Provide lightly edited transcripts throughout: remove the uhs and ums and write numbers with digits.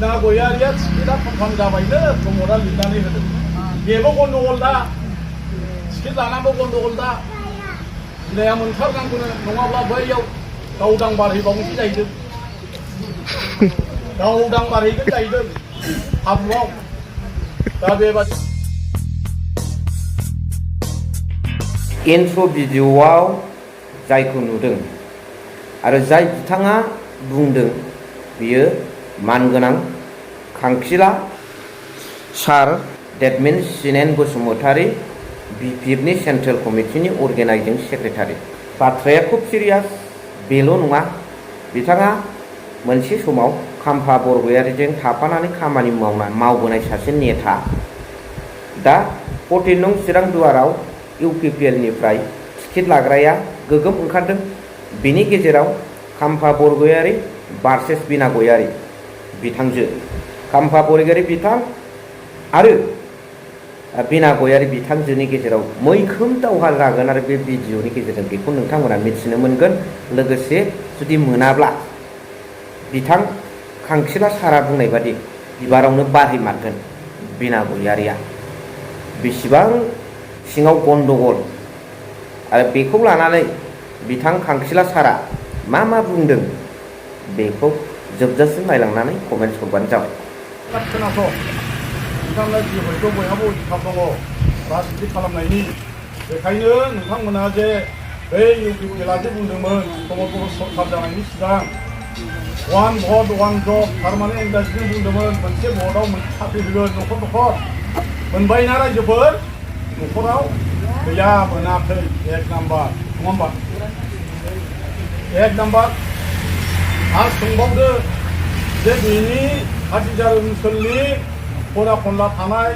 बिना गयारिया टिकेटआ कनफार्म जाबायनो प्रमदआ लिरनानै होदों बेबो गन्डगल दा टिकेट लानांगौ गन्डगल दा बिनाया मोनथारनांगौनो नङाब्ला बैयाव गावदां बारहैबावनोसै जाहैदों गावदां बारहैगोन जाहैदों हाब्रुआव दा बेबादि इन्ट्र' भिडिअ'आव जायखौ नुदों आरो जाय बिथाङा बुंदों बियो मानगोनां खांखिला सार डेट मिन्स जिनेन बसुमतारी बिपिएफनि सेन्ट्रेल कमिटिनि अर्गेनाइजिं सेक्रेटारि बाथ्राया खुब सिरियास बेल' नङा बिथाङा मोनसे समाव खाम्फा बरगयारिजों थाफानानै खामानि मावबोनाय सासे नेता दा 14 नं चिरां दुवाराव इउपिपिएलनिफ्राय टिकेट लाग्राया गोगोम ओंखारदों बेनि गेजेराव खाम्फा बरगयारि भार्सेस बिना गयारि बिथांजो खाम्फा बरगयारि बिथां आरो बिना गयारि बिथांजोनि गेजेराव मैखोम दावहा जागोन आरो बे भिडिअनि गेजेरजों बेखौ नोंथांमोना मिथिनो मोनगोन लोगोसे जुदि मोनाब्ला बिथां खांखिला सारा बुंनाय बादि बिबारावनो बारहैमारगोन बिना गयारिया बेसेबां सिङाव गन्डगल आरो बेखौ लानानै बिथां खांखिला सारा मा बुंदों बेखौ जोबजासिम नायलांनानै कमेन्ट हरबानो जाबाय। खोनास' नोंथांनो जिहेतु बयहाबो अधिकार दङ राजनिति खालामनायनि बेखायनो नोंथांमोना जे बै इउपिपिएलआ जे बुंदोंमोन प्रमद बर' सरकार जानायनि सिगां वान भट वान जब थारमाने इंराजिजों बुंदोंमोन मोनसे भटआव मोनसे साख्रि होगोन न'खर न'खर मोनबायना रायजोफोर न'खराव गैया मोनाखै एक नाम्बार नङा होमबा एक नाम्बार आरो सोंबावदो जे बेनि हाथिजार ओनसोलनि खना खनला थानाय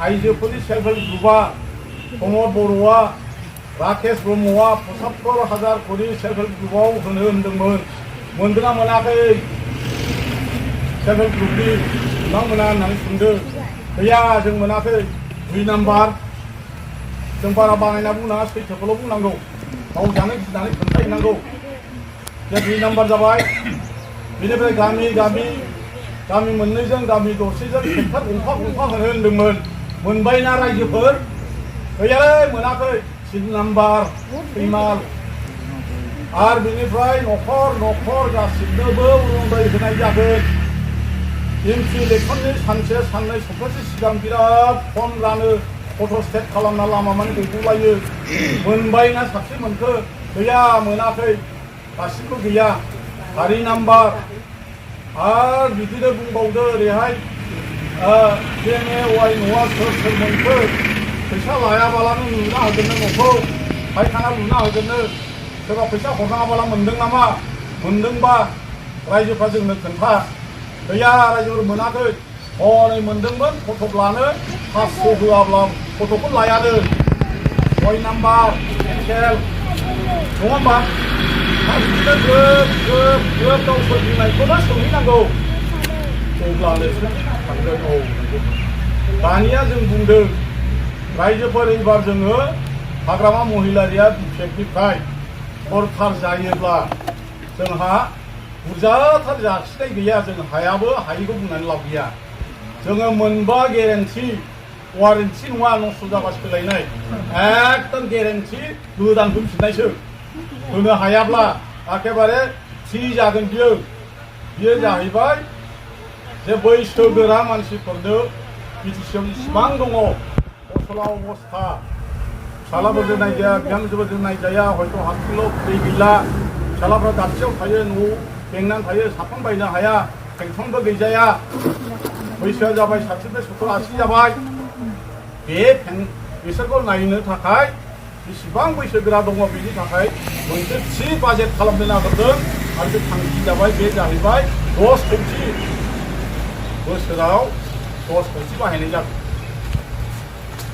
आइजोफोरनि सेल्फ हेल्प ग्रुपआ प्रमद बर'आ राकेश ब्रह्मआ 75,000 करि सेल्फ हेल्प ग्रुपआव होनो होनदोंमोन मोनदोंना मोनाखै सेल्फ हेल्प ग्रुपनि बिथांमोना होननानै सोंदों गैया जों मोनाखै 2 नाम्बार जों बारा बानायना बुंनाङा सैथोखौल' बुंनांगौ गावजानो गिनानै खोन्थाहैनांगौ जे 2 नाम्बार जाबाय बेनिफ्राय गामि मोननैजों गामि दरसेजों सेक्टर गंफा होनो होनदोंमोन मोनबायना रायजोफोर गैयालै मोनाखै 3 नाम्बार फैमाल आरो बेनिफ्राय न'खर गासिबनोबो अरुनदय होनाय जागोन एमपि इलेक्सननि सानसे साननै सप्तासे सिगां बिराद फन रानो फट' स्टेट खालामना लामा माने गैगौलायो मोनबायना साबसे मोनखो गैया मोनाखै गासिबो गैया 4 नाम्बार आरो बिदिनो बुंबावदो ओरैहाय वाइ न'आ सोर मोनखो फैसा लायाबालानो लुना होगोननो न'खौ फायखाना लुना होगोननो सोरबा फैसा हरनाङाबाला मोनदों नामा मोनदोंबा रायजोफ्रा जोंनो खोन्था गैया रायजोफोर मोनाखै हनै मोनदोंमोन फट' लानो 500 होआब्ला फट'खौ लायानो 6 नाम्बार केन्सेल नङा होमबा बिदिनो ग्रोब गावसोर बुंनायखौनो सोंहैनांगौ अब्लानोसो थांगोन औ दानिया जों बुंदों रायजोफोर एबार जोङो हाग्रामा महिलारिया बिपिएफनिफ्राय सरकार जायोब्ला जोंहा बुरजाथार जासिनाय गैया जों हायैखौ बुंनानै लाब गैया जोङो मोनबा गेरेन्टि वारेन्टि नङा नस्थ' जाबा सोलायनाय एकदम गेरेन्टि गोदान होफिननायसो होनो हायाब्ला एखेबारे थि जागोन बियो जाहैबाय जे बैसोगोरा मानसिफोरनो बिटिसिआव इसिबां दङ असला अबस्था फिसालाफोरजों नायजाया बिहामजोफोरजों नायजाया हयथ' हाखिल' दै गैला फिसालाफ्रा दाबसेयाव थायो न'आव बेंनानै थायो साफान बायनो हाया पेन्सनबो गैजाया बैसोआ जाबाय 60 70 80 जाबाय बिसोरखौ नायनो थाखाय बेसेबां बैसोगोरा दङ बेनि थाखाय मोनसे थि बाजेट खालामनो नागिरदों आरो बे थांखि जाबाय बे जाहैबाय 10 कोटि बोसोराव 10 कोटि बाहायनाय जागोन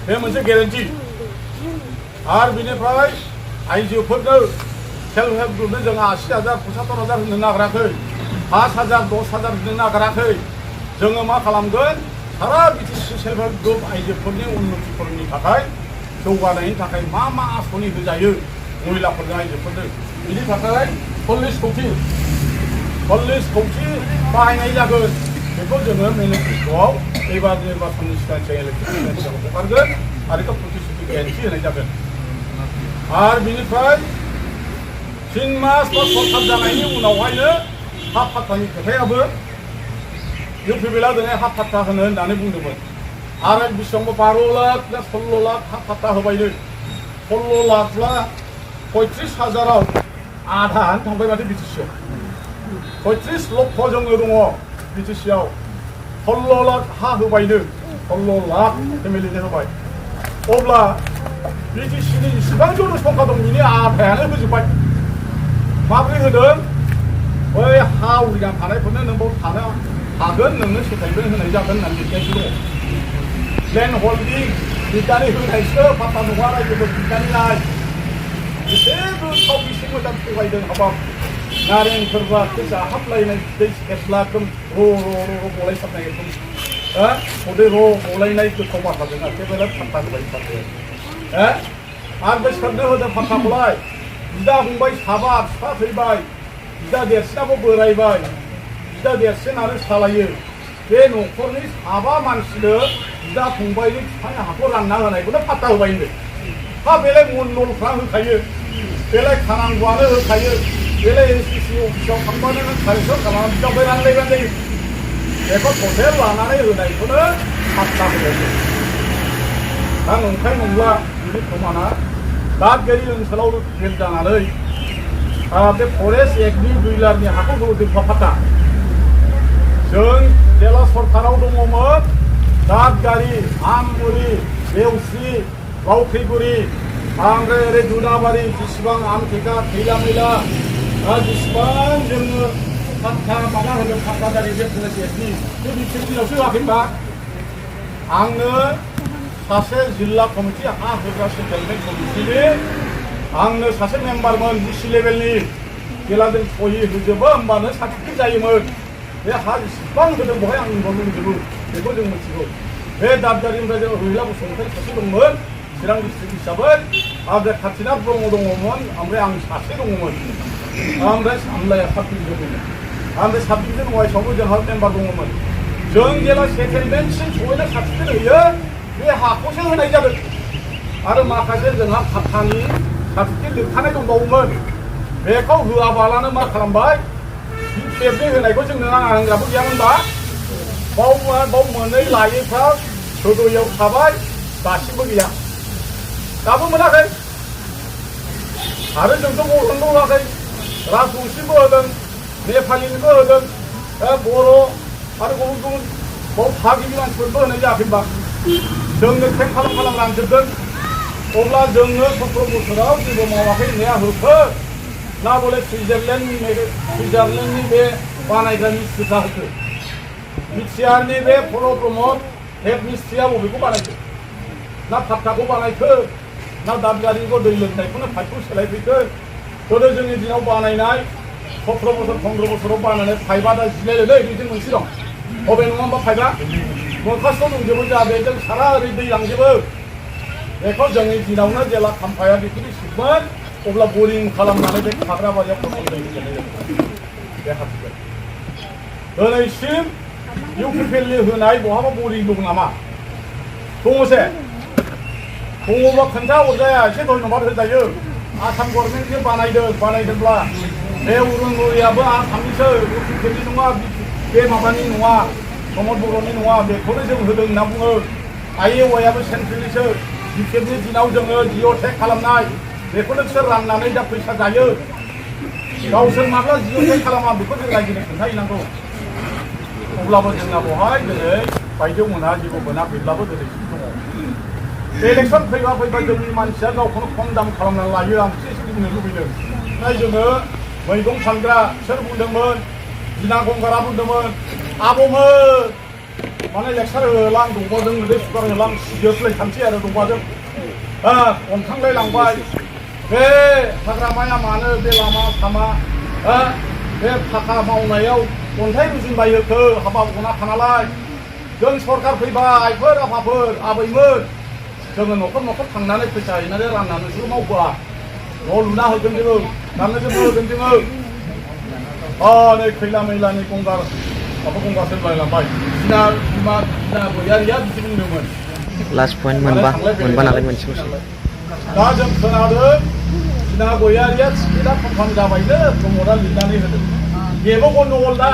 बे मोनसे गेरेन्टि आरो बेनिफ्राय आइजोफोरनो सेल्फ हेल्प ग्रुपनो जोङो 80,000 75,000 होनो नागिराखै 5,000 10,000 होनो नागिराखै जोङो मा खालामगोन सारा बिटिसि सेल्फ हेल्प ग्रुप आइजोफोरनि उन्नतिफोरनि थाखाय जौगानायनि थाखाय मा आसनि होजायो महिलाफोरनो आइजोफोरनो बिनि थाखाय 40 कोटि बाहायनाय जागोन बेखौ जोङो मेनिफेस्ट'आव एबार निर्बाचननि सिगां इलेक्सन हगारगोन आरो बेखौ प्रतिश्रुति गेरेन्टि होनाय जागोन। आरो बिनिफ्राय 3 मास बा सरकार जानायनि उनावहायनो हा फाट्टानि खोथायाबो इउपिपिएलआ दिनै हा फाट्टा होनो होननानै बुंदोंमोन। आरो बेसेबांबा 12 लाख ना 16 लाख हा फाट्टा होबायनो 16 लाखब्ला 35,000आव आधायानो थांबाय माथो बिटिसिआव 35 लक्ष जोङो दङ बिटिसिआव 16 लाख हा होबायनो 16 लाख फेमिलिनो होबाय। अब्ला बिटिसिनि इसिबां जनसंख्या दं बिनि आधायानो होजोब्बाय। माब्रै होदों? बै हा उरिना थानायफोरनो नों बाव थानो हागोन, नोंनो सेटेलमेन्ट होनाय जागोन होननानै लिरनायसो दङ। लेन्ड हल्डिं बिदानि होनायसो फाट्टा नङा, रायजोफोर बिदानि नाय एसे गोथाव बेसे मोजां थगायदों हाबाब। नारेंफोरबा जाहाबलायनाय दै सेस्लाखोम र' गलायसारनाय एकदम खदै र' गलायनाय गोथाव बाथ्राजों एखेबारे फाट्टा होबाय सारनो। आरो बै सोरनो होदों फाट्टाखौलाय? बिदा फंबाय साबा, बिफा थैबाय, बिदा देरसिनाबो बोरायबाय, बिदा देरसिनानो सालायो। बे न'खरनि साबा मानसिनो बिदा फंबायनि बिफानि हाखौ रानना होनायखौनो फाट्टा होबाय होनदों। हा बेलाय मण्डलफ्रा होखायो, बेलाय खानांगौआनो होखायो, बेलाय एसपिसि अफिसाव थांबानो नों कारेक्सन खालामनानै बिदाफोर रानलायबानो जायो। बेखौ टटेल लानानै होनायखौनो फाट्टा होबाय। दा नंखाय नंला बिनि प्रमाना दादगारि ओनसोलाव फेल जानानै बे फरेस्ट एक्टनि 2 लाखनि हाखौ होदों फाट्टा। जों जेला सरकाराव दङमोन दादगारि, आमगुरि, देवस्रि, लावख्रिगुरि, ओमफ्राय ओरै दुनाबारि जेसेबां आमथेखा खैला मैला जेसेबां जोङो फाट्टा माबा होदों फाट्टादारि बे फरेस्ट एक्टनि बे बिटिआर दिनावसो होआखै होनबा। आंनो सासे जिल्ला कमिटि हा होग्रा सेटेलमेन्ट कमिटिनि आंनो सासे मेम्बारमोन डिसि लेभेलनि। जेला जों सहि होजोबो होमबानो सार्टिफिकेट जायोमोन। बे हा जेसेबां होदों बेवहाय आं इनभल्भ दंजोबो, बेखौ जों मिथिगौ। बे दादगारिनिफ्राय जों रहिला बसुमतारी सासे दंमोन चिरां डिस्ट्रिक्ट हिसाबै, ओमफ्राय काथिनाथ ब्रह्म दङमोन, ओमफ्राय आं सासे दङमोन, ओमफ्राय सामलाया साब डिभिजन दंमोन, ओमफ्राय साब डिभिजन वाइसआवबो जोंहा मेम्बार दङमोन। जों जेला सेटेलमेन्टसिम सहैनो सार्टिफिकेट होयो बे हाखौसो होनाय जादों। आरो माखासे जोंहा फाट्टानि सार्टिफिकेट लिरखानाय दंबावोमोन, बेखौ होआबालानो मा खालामबाय बिटिआरनि होनायखौ जोंनो नाङा होनग्राबो गैयामोनबा। बाव मोनै लायैफ्रा सदयाव थाबाय, दासिमबो गैया, दाबो मोनाखै। आरो जोंथ' बर'नोबो होआखै, राजबंशिबो होदों, नेपालिनोबो होदों, बर' आरो गुबुन गुबुन बाव थागिबि मानसिफोरबो होनाय जायाखै होनबा। जोंनो क्लेम खालाम रानजोबदों। अब्ला जोङो 17 बोसोराव जेबो मावाखै होननाया होखो ना बले सुइजारलेण्डनि बे बानायग्रा मिस्ट्रिफ्रा होखो? बिटिआरनि बे प्रनब ब्रह्म हेड मिस्ट्रिया बबेखौ बानायखो? ना फाट्टाखौ बानायखो? ना दादगारिखौ दै लोंनायखौनो पाइपखौ सोलायफैखो? गोदो जोंनि दिनाव बानायनाय 17 बोसोर 15 बोसोराव बानायनाय पाइपआ दा जिलायलै बिजों मोनसे दं। बबे नङा होमबा पाइपआ? मोखासथ' दंजोबो जोंहा बेजों सारा ओरै दै लांजोबो। बेखौ जोंनि दिनावनो जेला खाम्फाया बेखौनो सिबमोन अब्ला बरिं खालामनानै बे खाग्राबारियाव फसल दै होनाय जायो। बे हाथिबाय दिनैसिम इउपिपिएलनि होनाय बहाबा बरिं दं नामा? दङसे? दङबा खोन्था हरजाया, एसे धन्यबाद होजायो। आसाम गभर्नमेन्टजों बानायदोंब्ला बे उरुंगुरियाबो आसामनिसो, इउपिपिएलनि नङा, बे माबानि नङा, प्रमद बर'नि नङा। बेखौनो जों होदों होनना बुङो। आइएवाइआबो सेन्ट्रेलनिसो। बिटिआरनि दिनाव जोङो जिअ' टेग खालामनाय बेखौनो बिसोर राननानै दा फैसा जायो। गावसोर माब्ला जिअ' टेग खालामा बेखौ जों रायजोनो खोन्थाहैनांगौ। अब्लाबो जोंना बेवहाय दिनै बायजोआव मोना जेबो मोनाखैब्लाबो दिनैसिम दङ। इलेक्सन फैबा जोंनि मानसिया गावखौनो खम दाम खालामनानै लायो। आं एसे बुंनो लुबैदों। नाथाय जोङो मैगं फानग्रा सोर बुंदोंमोन? दिना गंगारा बुंदोंमोन, आब'मोन माने लेक्सार होलां दंबाजों दै सुगार होलां सिजोबलायखानोसै आरो दंबाजों अनखांलायलांबाय। बे हाग्रामाया मानो बे लामा सामा बे फाखा मावनायाव अन्थाइ रुजुनबाय होखो? हाबाब गना थानालाय जों सरकार फैबा आइफोर आफाफोर आबैमोन जोङो न'खर थांनानै फैसा हैनानै राननानैसो मावबोआ। न' लुना होगोन जोङो, गाननो जोमनो होगोन जोङो। नै खैला मैलानि गंगार माबा गंगारसिम बायलांबाय बिना बिमा बिना गैयारिया बिदि बुंदोंमोन लास्ट पॉइंट मोनबा नालाय मोनसेल'सै दा जों खोनादों बिना गैयारिया टिकेटआ कनफार्म जाबायनो प्रमदआ लिरनानै होदों बेबो गन्डगल दा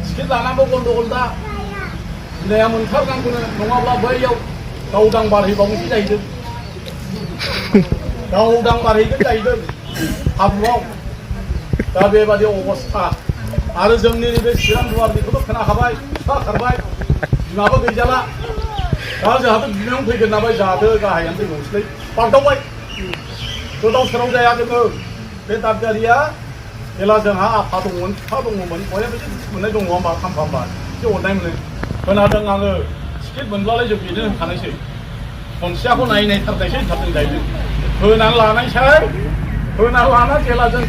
टिकेट लानांगौ गन्डगल दा बिनाया मोनथारनांगौनो नङाब्ला बैयाव गावदां बारहैबावनोसै जाहैदों गावदां बारहैगोन जाहैदों हाब्रुआव दा बेबादि अबस्था आरो जोंनि नैबे चिरां दुवारनिखौथ' खोनाखाबाय बिफा खारबाय बिमाबो गैजाला दा जोंहाथ' बिमायावनो फैगोन नालाय जादो गाहायानो फैबावसै बारदावबाय गोदाव सोराव जाया जोङो बे दादगारिया जेला जोंहा आफा दंमोन बिफा दङमोन बयहाबो एसे दुखु मोननाय दङ होमबा खामफामबा एसे अननाय मोनो खोनादों आङो टिकेट मोनब्लालाय जों बिदिनो होनखानायसै खनसेयाखौ नायथारनायसै होनथारदों जाहैदों होनानै लानायसै होनानै लाना जेला जों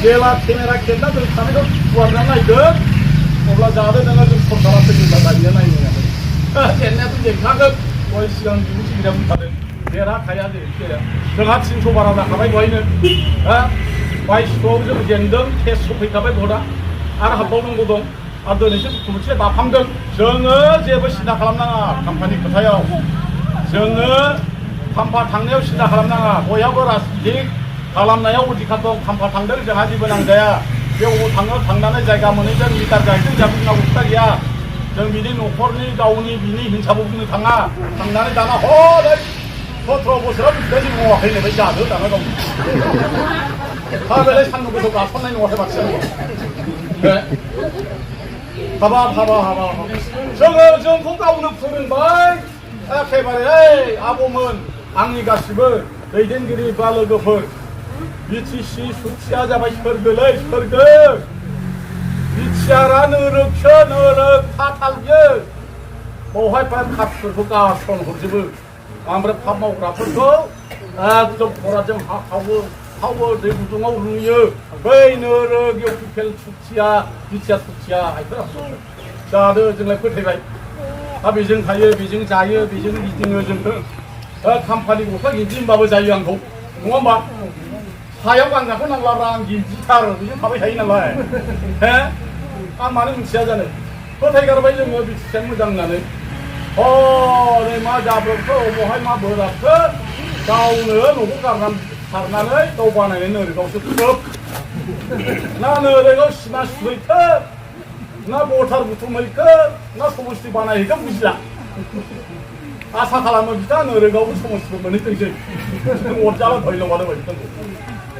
जेला केमेरा खेबना दोनखानायखौ फुवारना नायदों अब्ला जादों नोङो जों सरकारा फैयोब्ला गारिया नायनांगोन जेंनायाथ' जेंखागोन दहाय सिगां बिबुंथि गिदिरा बुंखादों देरहाखाया जेरैखिजाया जोंहा 300 बारा जाखाबाय दहायनो 2200आव जों जेनदों टेस्ट सफैखाबाय भटआ आरो हाबबावनांगौ दं आरो दिनैसो मोनसे दाफामदों जोङो जेबो सिन्था खालामनाङा खाम्फानि खोथायाव जोङो खाम्फा थांनायाव सिन्था खालामनाङा बयहाबो राजनितिक खालामनायाव अधिकार दं खाम्फा थांदों जोंहा जेबो नांजाया बे अबाव थाङो थांनानै जायगा मोनहैदों लिडार जाहैदों जोंहा बुंनांगौ खोथा गैया जों बिनि न'खरनि गावनि बिनि हिंसाबो बुंनो थाङा थांनानै दाना हरै 17 बोसोराव बिदि मावाखै बै जादो दाना गावनि बेलाय सान्दुं गोसो गासननाय नङासै मानसिया हाबाब जोंखौ गावनो फोरोंबाय एखेबारे आबौमोन आंनि गासिबो दैदेनगिरि बा लोगोफोर बिटिसि सुथिया जाबाय सोरगोलै सोरगो बिटिआरआ नोरोगसो नोरोग फाथाल बियो बावहाय खाफिफोरखौ गासन हरजोबो ओमफ्राय फाप मावग्राफोरखौ एकदम खराजों हा खावो दै गुदुङाव रुयो बै नोरोग इउपिपिएल सुथिया बिटिआर सुथिया आइफोर जादो जोंलाय फोथायबाय दा बेजों थायो बेजों जायो बेजों गिदिङो जोंखौ खाम्फानि गस्ला गिन्जि होनबाबो जायो आंखौ नङा होमबा सायाव गानग्राखौ नांलाब्रा आं गिन्जिथार बेजों थाबाय थायो नालाय आं मानो मिथिया जानो फोथायगारबाय जोङो बिटिसिआ मोजां होननानै हरै मा जाब्रबखो अबावहाय मा बोराबखो गावनो न'खौ गारनानै खारनानै गाव बानायनाय नोरोगावसो खोब ना नोरोगाव सिमा सुहैखो ना भटार बुथुमहैखो ना समस्ति बानायहैखो बुजिला आसा खालामो बिथा नोरोगावबो समस्तिबो मोनहैथोंसै अरजाला धयलबाद होबाय बिथांखौ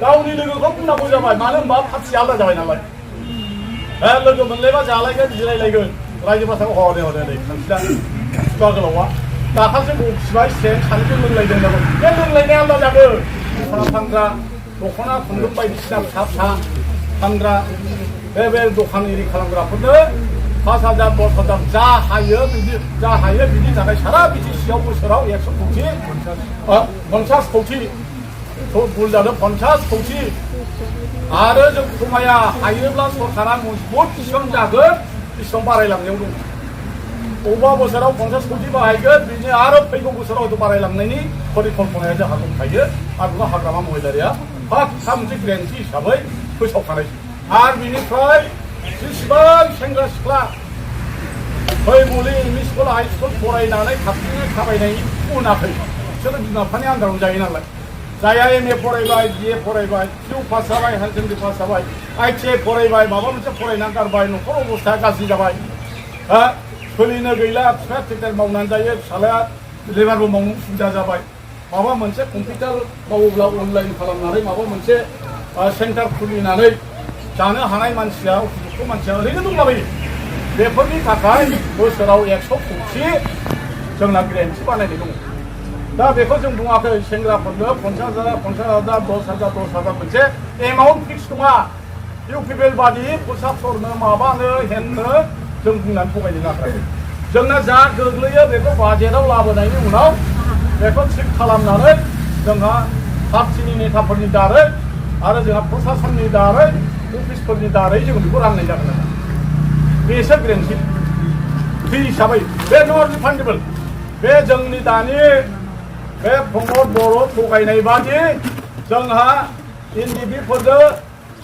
गावनि लोगोखौ बुंनांगौ जाबाय मानो होनबा पार्टि आलादा जाबाय नालाय लोगो मोनलायबा जालायगोन जिरायलायगोन रायजोफोरा हरे हरे नै खानसिया खुगा गोलावा दाखालसो बखिबाय सेन सानैजों लोंलायदों नालाय बे लोंलायनाया आलादा जागोन दख'ना फानग्रा दख'ना खुन्दुं बायदिसिना फिसा फिसा फानग्रा बे दखान एरि खालामग्राफोरनो 5,000 10,000 जा हायो बिनि थाखाय सारा बिटिसिआव बोसोराव 100 कौटि 50 कौटि भुल जादों 50 कौटि आरो जों खमाया हायोब्ला सरकारा मजबुत बेसेबां जागोन बेसेबां बारायलांनायाव दं अबेबा बोसोराव 50 कौटि बाहायगोन बिनि आरो फैगौ बोसोराव हयथ' बारायलांनायनि परिकल्पनाया जोंहा दंखायो आरो बेखौ हाग्रामा महिलारिया फार्स्ट मोनसे ग्रेन्टि हिसाबै फोसावखानाय आरो बिनिफ्राय जेसेबां सेंग्रा सिख्ला बै मुलि एमइ स्कुल हाइ स्कुल फरायनानै खाथिनि थाबायनायनि उनाखै बिसोरो बिमा बिफानि आन्दाराव जायो नालाय जायहा एमए फरायबाय बिए फरायबाय पिइउ पास जाबाय हायार सेकेन्डारि पास जाबाय आइटिआइ फरायबाय माबा मोनसे फरायनानै गारबाय न'खर अबस्थाया गाज्रि जाबाय सोलिनो गैला बिफाया टेक्टार मावनानै जायो फिसालाया लेबारबो मावनो सुबिदा जाबाय माबा मोनसे कम्पिउटार मावोब्ला अनलाइन खालामनानै माबा मोनसे सेन्टार खुलिनानै जानो हानाय मानसिया उपयुक्त मानसिया ओरैनो दंलाबायो बेफोरनि थाखाय बोसोराव 100 कौटि जोंना ग्रेन्टि बानायनाय दङ दा बेखौ जों बुङाखै सेंग्राफोरनो 50,000 10,000 10,000 मोनसे एमाउन्ट फिक्स नङा इउपिपिएल बादि फोसाबसरनो माबानो हेननो जों बुंनानै थगायनो नागिराखै जोंना जा गोग्लैयो बेखौ बाजेटआव लाबोनायनि उनाव बेखौ थिग खालामनानै जोंहा पार्टिनि नेताफोरनि दारै आरो जोंहा प्रशासननि दारै अफिसफोरनि दारै जों बेखौ राननाय जागोन आरो बेसो ग्रेन्टि फी हिसाबै बे नट रिफान्डेबल बे जोंनि दानि बे प्रमद बर' थगायनाय बादि जोंहा एनडिबिफोरनो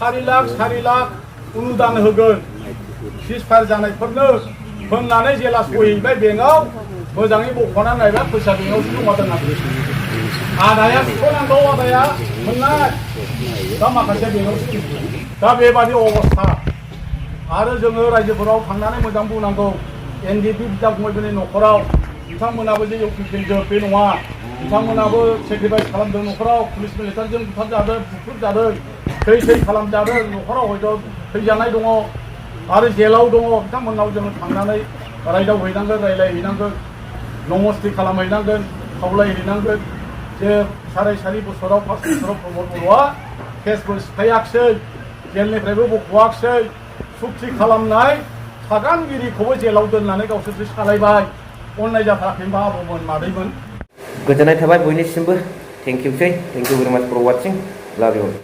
4 लाख अनुदान होगोन सिजफायार जानायफोरनो होननानै जेला सहैबाय बेंकआव मोजाङै बख'नानै नायबा फैसा बेंकआवसो जमा दोननांगौ आदाया सुख'नांगौ आदाया मोननाय दा माखासे बेंकआवसो दा बेबादि अबस्था आरो जोङो रायजोफोराव थांनानै मोजां बुंनांगौ एनडिपि बिदा फंबायफोरनि न'खराव बिथांमोनाबो जे इउपिपिएलजों बे नङा बिथांमोनाबो सेक्रिफाइस खालामदों न'खराव पुलिस मिलिटारिजों बुथारजादों बुख्रुबजादों थै खालामजादों न'खराव हयथ' थैजानाय दङ आरो जेलाव दङ बिथांमोननाव जोङो थांनानै रायदावहैनांगोन रायलायहैनांगोन नमस्ते खालामहैनांगोन खावलायहैनांगोन जे साराय बोसोराव 5 बोसोराव प्रमद बर'आ केसबो सिफायाखिसै जेलनिफ्रायबो बख'वाखिसै सुक्ति खालामनाय सागानगिरिखौबो जेलाव दोननानै गावसोरसो सालायबाय अननाय जाथाराखैबा आबौमोन मादैमोन गोजोननाय थाबाय बयनिसिमबो थेंक इउ भेरि माच फर वाचिं लाभ इउ